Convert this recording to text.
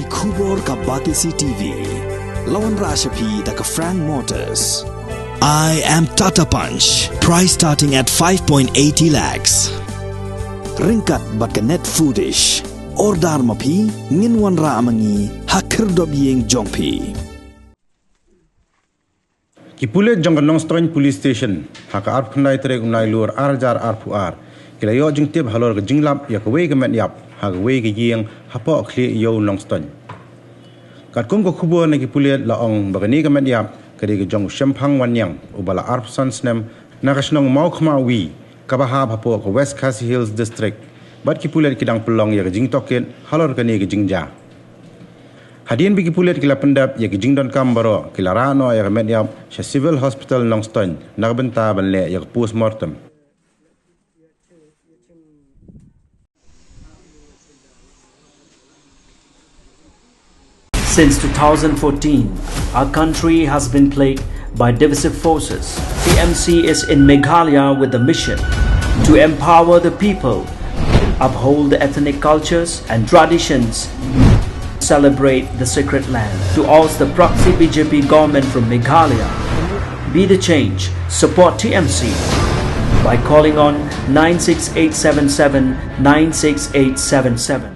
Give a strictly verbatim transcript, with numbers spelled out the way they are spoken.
Khubor ka Batesi T V. La wanrah sha phi da ka Frank Motors. I am Tata Punch. Price starting at five point eighty lakhs. Ryngkat bad ka Net Foodish. Order ma phi, ngin wanrah ma ngi ha khyrdop ïing jong phi. Ki pulit jong ka Nongstoiñ Police Station ha ka arphew khyndai tarik u Nailur ar hajar arphew ar ki la ïoh jingtip halor ka jinglap ïa kawei ka met ïap ha kawei ka ïing hapoh Khlieh Ïew, Nongstoiñ. Katkum ka khubor na ki pulit la ong ba kane ka met ïap ka dei ka jong u Shemphang Wanniang uba la arphew san snem na ka shnong Mawkhmah Wi kaba hap hapoh ka West Khasi Hills District, bad ki pulit ki dang pynlong ïa ka jingtohkit halor kane ka jingjia. Hadien ba ki pulit ki la pyndep ïa ki jingdonkam baroh, ki la rah noh ïa ka met ïap sha Civil Hospital Nongstoiñ na ka bynta ban leh ïa ka postmortem. Since two thousand fourteen, our country has been plagued by divisive forces. T M C is in Meghalaya with a mission to empower the people, uphold the ethnic cultures and traditions, celebrate the sacred land. To oust the proxy B J P government from Meghalaya, be the change, support T M C by calling on nine six eight seven seven nine six eight seven seven.